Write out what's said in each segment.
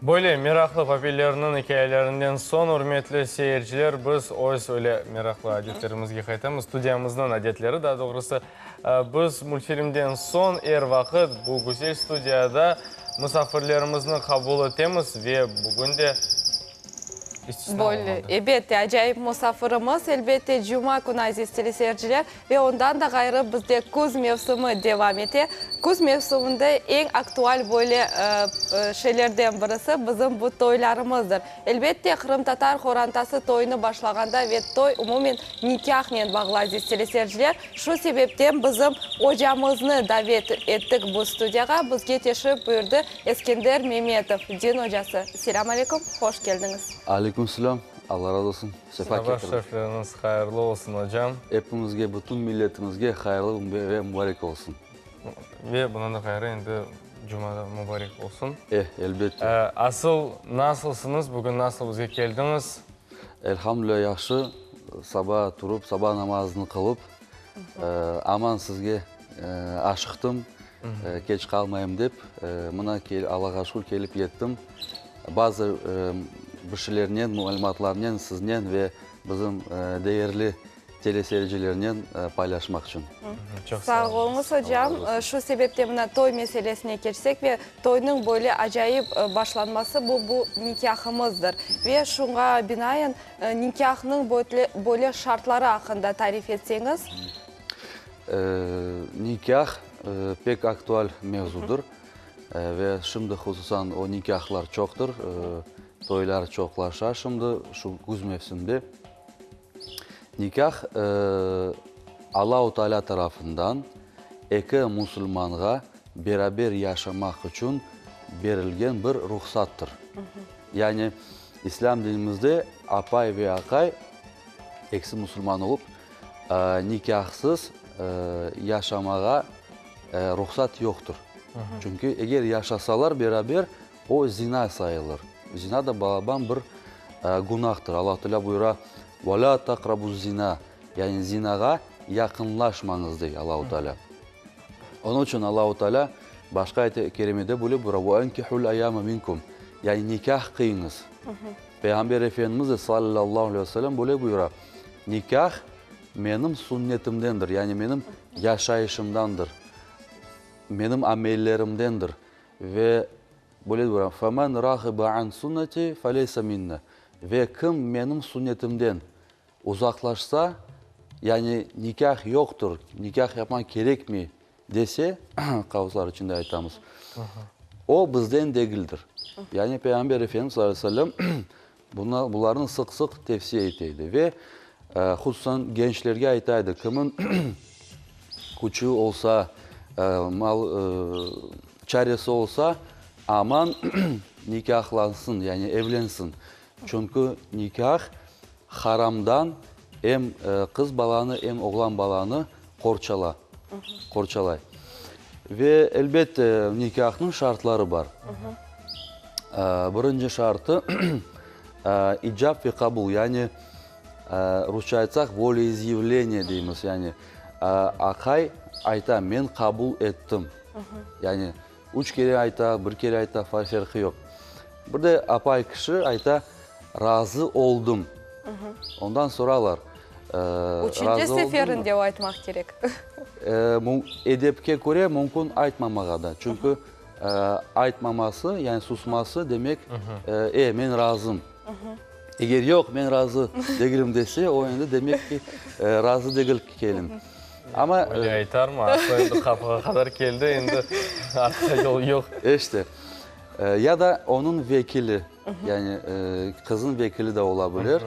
Böyle meraqlı papiylerniñ ikâyelerinden soñ, ürmetli seyirciler, biz öz öyle meraqlı adetlerimizge qaytamız, studiyamıznıñ adetleri, daa doğrusı. Biz multfilmden soñ er vaqıt bu güzel studiyada musafirlerimizni qabul etemiz ve bugün de istisna Böyle, olmadı. Elbette, acayip musafirimiz, elbette, cuma künü, aziz teleseyirciler, ve ondan da ğayrı bizde küz mevsimi devam ete. Küz mevsiminde eñ aktual böyle şeylerden birisi bizim bu toylarımızdır. Elbette, qırımtatar qorantası toynı başlağanda ve toy umumen nikâhnen bağlı, aziz teleseyirciler. Şu sebepten bizim ocamıznı davet ettik bu studiyağa. Bizge teşrif buyurdı Eskender Memetov, din ocası. Selâm aleyküm, hoş keldiñiz. Aleyküm selâm, Alla razı olsun, sefa Sabah ketirdiñ. şerifleriñiz hayırlı olsun, ocam. Epimizge, bütün milletimizge hayırlı ve mubarek olsun. Ve bundan da ğayrı endi cuma da mubarek olsun. Eh, elbette. Asıl, nasılsıñız, bugün nasıl bizge keldiñiz? Elhamdülilâ, yahşı. Saba turıp, saba namazını qılıp, aman sizge aşıqtım, keç qalmayım dep, mına, Allağa şükür, kelip yettim. Bazı bir şeylernen, malümatlarnen siznen ve bizim değerli teleseyircilernen paylaşmaq içün. Çoq sağ oluñız, ocam. Şu sebepten mına toy meselesine keçsek ve toynıñ böyle acayip başlanması bu, bu nikâhımızdır. Ve şuña binaen nikâhnıñ böyle şartları aqqında tarif etseñiz. Nikâh pek aktual mevzudır. Ve şimdi hususan o nikâhlar çoqtır, toylar çoqlaşa şimdi şu küz mevsimde. Nikâh Allahu Teala tarafından eki musulmanğa beraber yaşamaq içün berilgen bir ruhsattır. Yani İslâm dinimizde apay ve aqay, ekisi musulman olıp, nikâhsız yaşamağa ruhsat yoqtır. Çünki eger yaşasalar beraber, o zina sayılır. Zina da balaban bir günahtır. Allahu Teala buyura, Ve lâ taqrabuz-zina, yani zinağa yaqınlaşmañız, dey Allahu Teala. Onıñ içün Allahu Teala başqa ayet-i kerimede böyle buyura, Ve enkihul ayama minkum, yani nikâh qıyıñız. Peyğamber Efendimiz de, sallallahu aleyhi ve sellem, böyle buyura, Nikâh menim sünnetimdendir, yani menim yaşayışımdandır, menim amellerimdendir. Ve böyle buyura, Femen rağibe an sünneti feleyse minna, Ve kim menim sünnetimden uzaqlaşsa, yani nikâh yoqtır, nikâh yapmaq kerekmey dese, qavuslar içinde aytamız, o bizden degildir. Yani Peyğamber Efendimiz sallallahu aleyhi ve sellem bularnı sıq-sıq tevsiye ete edi ve hususan gençlerge ayta edi, kimin küçü olsa, mal, çaresi olsa, aman nikâhlansın, yani evlensin. Çünki nikâh haramdan em qız balanı, em oğlan balanı qorçala, qorçalay. Ve, elbette, nikâhnıñ şartları bar. Birinci şartı, icap ve qabul, yani, rusça aytsaq, voleizъyavleniye deymiz, yani, aqay ayta, men qabul ettim, yani, üç kere ayta, bir kere ayta, farqı yoq. Bir de apay kişi ayta, razı oldım. Ondan soralar, Üçünci seferinde o aytmaq kerek. Edepke köre mümkün aytmamağa da. Çünki aytmaması, yani susması demek, e, men razım. Eger yoq, men razı degilim dese, o endi demek ki, razı degil kelin. Amma Öyle aytarmı? Aslı endi qapığa qadar keldi, endi artqa yol yoq. İşte. Ya da onıñ vekili, yani qıznıñ vekili de ola bilir.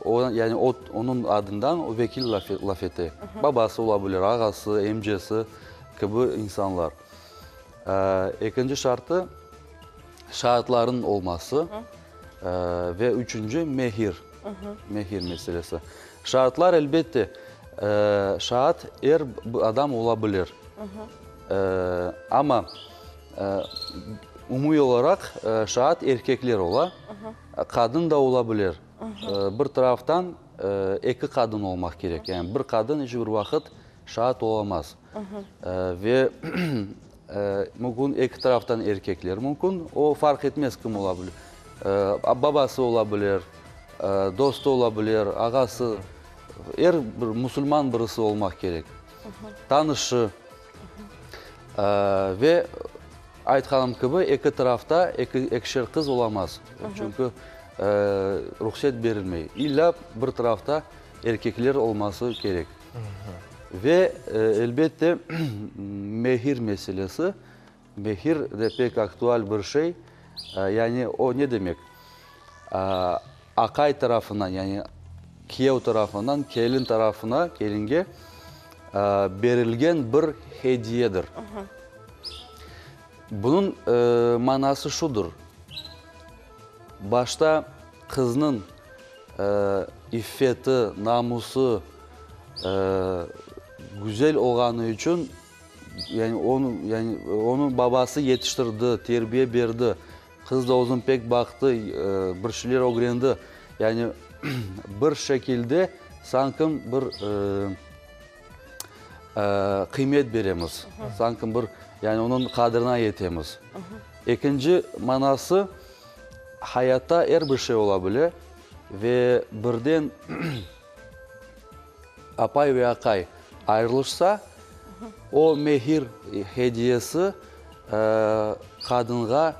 O, yani o, onıñ adından o vekil laf ete. Babası ola bilir, ağası, emcesi kibi insanlar. Ekinci şartı, şaatlarnıñ olması ve üçünci, mehir, mehir meselesi. Şaatlar, elbette, şaat er adam ola bilir. Amma umumiy olaraq şaat erkekler ola, qadın da ola bilir. Bir taraftan eki qadın olmaq kerek, yani bir qadın iç bir vaqıt şaat olamaz. Ve. Mümkün eki taraftan erkekler mümkün, o farq etmez kim ola bilir. Babası ola bilir, dostu ola bilir, ağası, er bir musulman birisi olmaq kerek, tanışı. Ve aytqanım kibi, eki tarafta ekişer qız olamaz, çünki ruhset berilmey. İlla bir tarafta erkekler olması kerek. Ve, elbette, mehir meselesi, mehir de pek aktual bir şey. Yani o ne demek? Aqay tarafından, yani kiyev tarafından kelin tarafına, kelinge berilgen bir hediyedir. Bunıñ manası şudır, başta qıznıñ iffeti, namusı güzel olğanı içün, yani onı, yani onı babası yetiştirdi, terbiye berdi, qız da özüni pek baqtı, bir şeyler ögrendi. Yani bir şekilde sanki bir qıymet beremiz, sanki bir, yani onıñ qadrına yetemiz. Ekinci manası, hayatta er bir şey ola bile ve birden apay ve aqay ayırılışsa, o mehir hediyesi qadınğa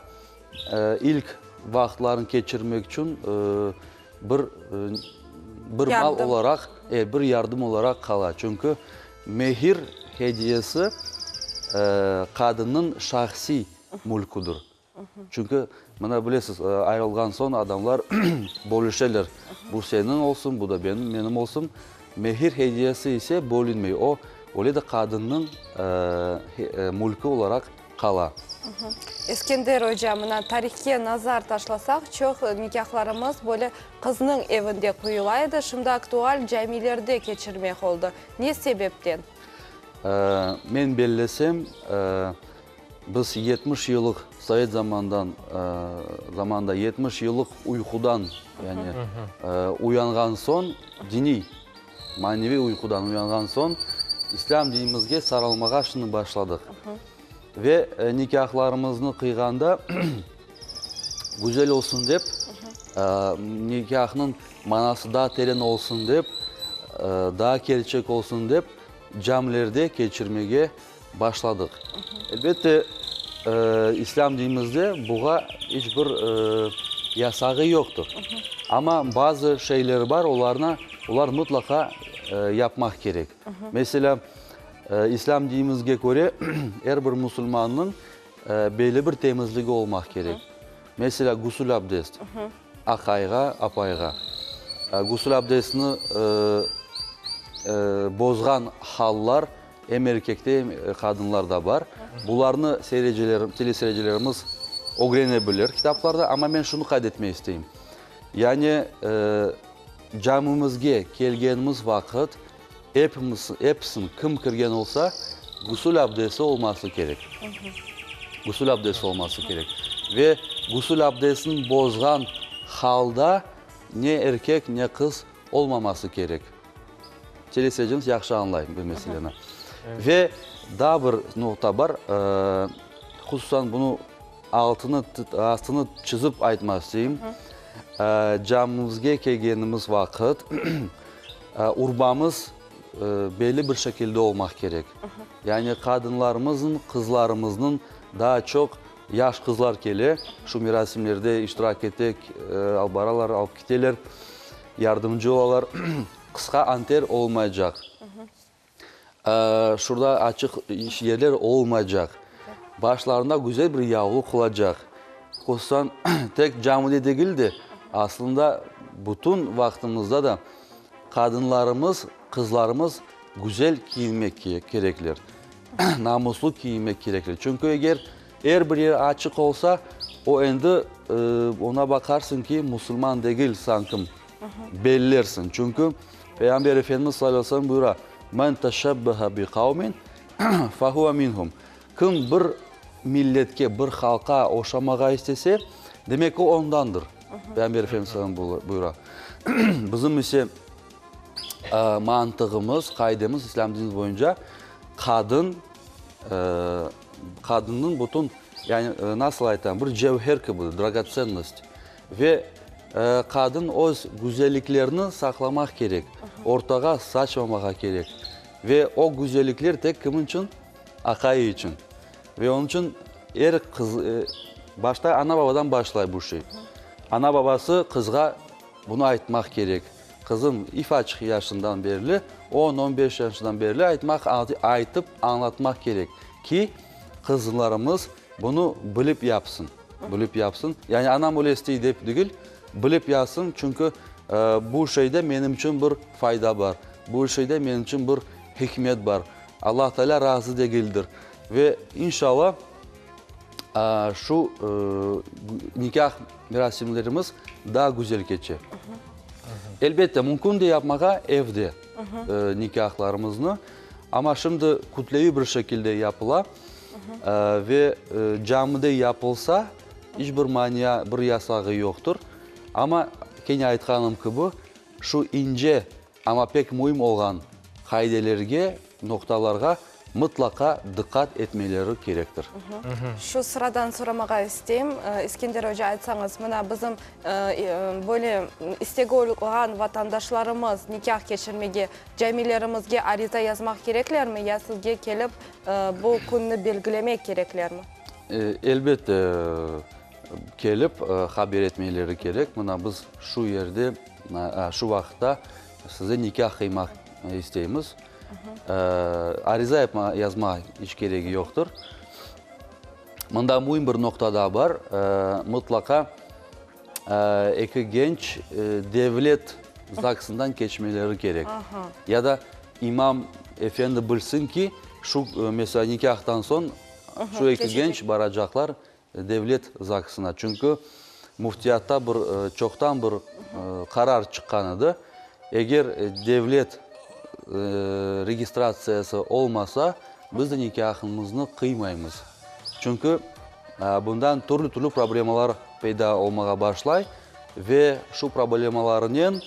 ilk vaqıtlarını keçirmek içün bir bir mal olaraq, bir yardım olaraq qala. Çünki mehir hediyesi qadınnıñ şahsiy mülküdir. Çünki, mına bilesiz, ayırılğan soñ adamlar bölüşeler, bu seniñ olsun, bu da benim, menim olsun. Mehir hediyesi ise bölünmey, o, öyle de qadınnıñ mülkü olaraq qala. Eskender oca, mına tarihke nazar taşlasaq, çoq nikâhlarımız böyle qıznıñ evinde quyula edi, şimdi aktual camilerde keçirmek oldı. Ne sebepten? Men bellesem, Biz 70 yıllıq sovet zamandan, zamanında 70 yıllıq uyqudan, yani uyanğan soñ, diniy, maneviy uyqudan uyanğan soñ, İslâm dinimizge sarılmağa şimdi başladıq. Ve nikâhlarımıznı qıyğanda, güzel olsun dep, nikâhnıñ manası daa teren olsun dep, daa kerçek olsun dep, camilerde keçirmege başladıq. Elbette, İslâm dinimizde buğa iç bir yasağı yoqtır. Amma bazı şeyler bar, olarnı, olar mıtlaqa yapmaq kerek. Meselâ, İslâm dinimizge köre, er bir musulmannıñ belli bir temizligi olmaq kerek. Meselâ, gusül abdest, aqayğa, apayğa. Gusül abdestini bozğan hallar Em erkekte, em qadınlarda bar. Bularnı seyirciler, teleseyircilerimiz ögrene bilir kitaplarda, amma men şunı qayd etmege isteyim. Yani, camimizge kelgenimiz vaqıt epimiz, episiniñ, kim kirgen olsa, gusül abdesti olması kerek. Gusül abdesti olması kerek. Ve gusül abdestini bozğan halda ne erkek, ne qız olmaması kerek. Teleseyircimiz yahşı añlay bu meseleni. Ve daa bir noqta bar, hususan bunı altını, astını çizip aytmaq isteyim. Camimizge kelgenimiz vaqıt urbamız belli bir şekilde olmaq kerek. Yani qadınlarımıznıñ, qızlarımıznıñ daa çoq yaş qızlar kele, şu merasimlerde iştirak ete, alıp baralar, alıp keteler, yardımcı olalar. Qısqa anter olmaycaq. Şurada açıq yerler olmaycaq. Başlarında güzel bir yavluq olacaq. Hususan, tek camide degil de, aslında bütün vaqtımızda da qadınlarımız, qızlarımız güzel kiyinmek kerekler, namuslı kiyinmek kerekler. Çünki eger er bir yer açıq olsa, o endi oña baqarsıñ ki, musulman degil sankim. Bellersiñ. Çünki Peyğamber Efendimiz salâlâhu aleyhi ve sellem buyura, Men teşebbehe bi kavmin, fehuve minhum. Kim bir milletke, bir halqa oşamağa istese, demek o ondandır. Peyğamber Efendimiz salâlâhu aleyhi ve sellem buyura. Bizim ise mantığımız, qaidemiz İslâm dinimiz boyunca qadın. Qadınnıñ bütün, yani nasıl aytam, bir cevher kibi, dragotsennost. Ve qadın öz güzelliklerini saqlamaq kerek, ortağa saçmamağa kerek. Ve o güzellikler tek kim içün? Aqayı içün. Ve onıñ içün er qız, başta ana-babadan başlay bu şey. Ana-babası qızğa bunı aytmaq kerek. Qızım, ifaçıq yaşından berli, on, on beş yaşından berli aytmaq, aytıp añlatmaq kerek ki, qızlarımız bunı bilip yapsın, bilip yapsın. Yani anam öyle istey dep degil, bilip yapsın, çünki bu şeyde menim içün bir fayda bar, bu şeyde menim içün bir hikmet bar. Allah Teala razı degildir. Ve inşallah şu nikâh merasimlerimiz daa güzel keçe. Elbette, mümkün de yapmağa evde nikâhlarımıznı, amma şimdi kütleviy bir şekilde yapıla ve camide yapılsa, iç bir mania, bir yasağı yoqtır. Amma, kene aytqanım kibi, şu ince Amma pek müim olğan qaidelerge, noqtalarğa mıtlaqa diqqat etmeleri kerektir. Şu sıradan soramağa isteyim, İskender oca, aytsañız, mına bizim böyle istegi olğan vatandaşlarımız nikâh keçirmege camilerimizge ariza yazmaq kereklermi ya sizge kelip bu künni belgilemek kereklermi? Elbette, kelip haber etmeleri kerek. Mına biz şu yerde, şu vaqıtta size nikâh qıymaq isteymiz. Ariza yazmağa iç keregi yoqtır. Mında müim bir noqta daa bar. Mıtlaqa eki genç devlet ZAGSından keçmeleri kerek. Ya da imam efendi bilsin ki, şu, mesela, nikâhtan soñ şu eki genç baracaqlar Devlet ZAGSına, çünki Müftiyatta bir çoqtan bir qarar çıqqan edi, eger devlet registratsiyası olmasa, biz de nikâhımıznı qıymaymız. Çünki bundan türlü-türlü problemalar peyda olmağa başlay ve şu problemalarnen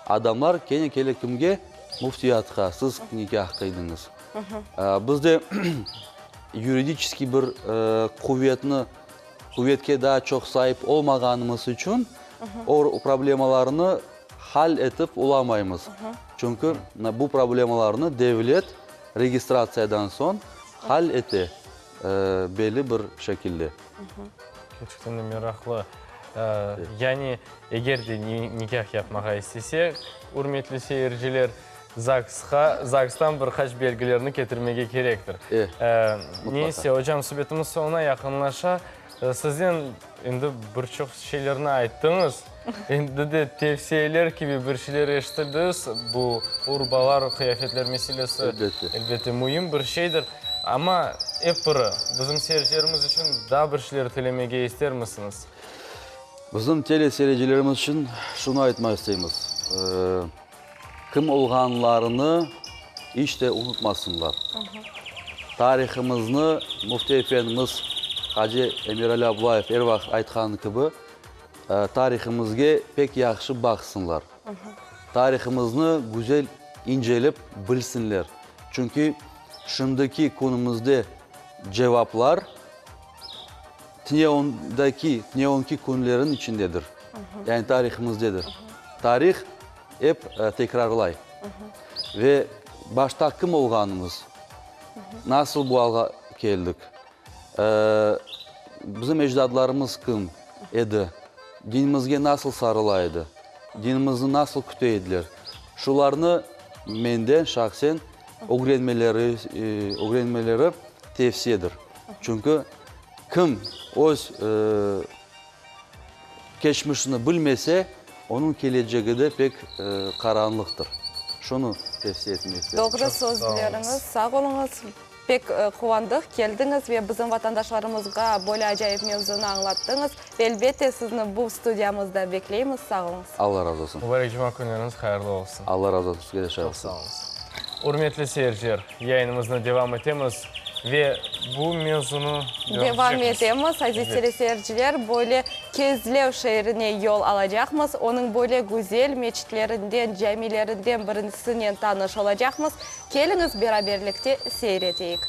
adamlar kene kele kimge? Müftiyatqa, siz nikâh qıydıñız. Bizde yuridiçeskiy bir quvetni, quvetke daa çoq saip olmağanımız içün o problemalarnı hal etip olamaymız. Çünki bu problemalarnı devlet registratsiyadan soñ hal ete belli bir şekilde. Kerçekten de meraqlı. Yani, eger de nikâh yapmağa istese, ürmetli seyirciler, ZAGSqa, ZAGStan bir qaç belgilerni ketirmege kerektir. Neyse, ocam, subetimiz soñuna yaqınlaşa. Sizden endi bir çoq şeylerni ayttıñız. Endi de tevsiyeler kibi bir şeyler eşitildi. Bu urbalar, qıyafetler meselesi, elbette, müim bir şeydir. Amma ep biri, bizim seyircilerimiz içün daa bir şeyler tilemege istermisiñiz? Bizim teleseyircilerimiz içün şunı aytmaq isteymiz. Kim olğanlarını iç de unutmasınlar. Tarihımıznı Müfti efendimiz Hacı Emirali Ablayev er vaqıt aytqanı kibi, tarihımızge pek yahşı baqsınlar. Tarihımıznı güzel incelep bilsinler. Çünki şimdiki künümizde cevaplar tneondaki, tneonki künlerin içindedir. Yani tarihımızdedir. Tarih ep tekrarlay. Ve başta kim olğanımız, nasıl bu alğa keldik, bizim ecdadlarımız kim edi, dinimizge nasıl sarıla edi, dinimizni nasıl küte ediler, şularnı menden şahsen ögrenmeleri, ögrenmeleri tevsiyedir. Çünki kim öz Keçmişini bilmese, onıñ kelecegi de pek qaranlıqtır. Şunı tevsiye etmek istedim. Doğru sözleriñiz, sağ oluñız. Pek quvandıq, keldiñiz ve bizim vatandaşlarımızğa böyle acayip mevzunı añlattıñız. Ve elbette sizni bu studiyamızda bekleymiz. Sağ oluñız. Alla razı olsun. Mubarek cuma künleriñiz hayırlı olsun. Alla razı olsun, sizge de şay olsun. Çoq sağ oluñız. Ürmetli seyirciler, yayınımıznı devam etemiz ve bu mevzunı devam etemiz, aziz teleseyirciler, böyle Kezlev şeerine yol alacaqmız, onıñ böyle güzel meçitlerinden, camilerinden birincisinen tanış olacaqmız. Keliñiz, beraberlikte seyir eteyik.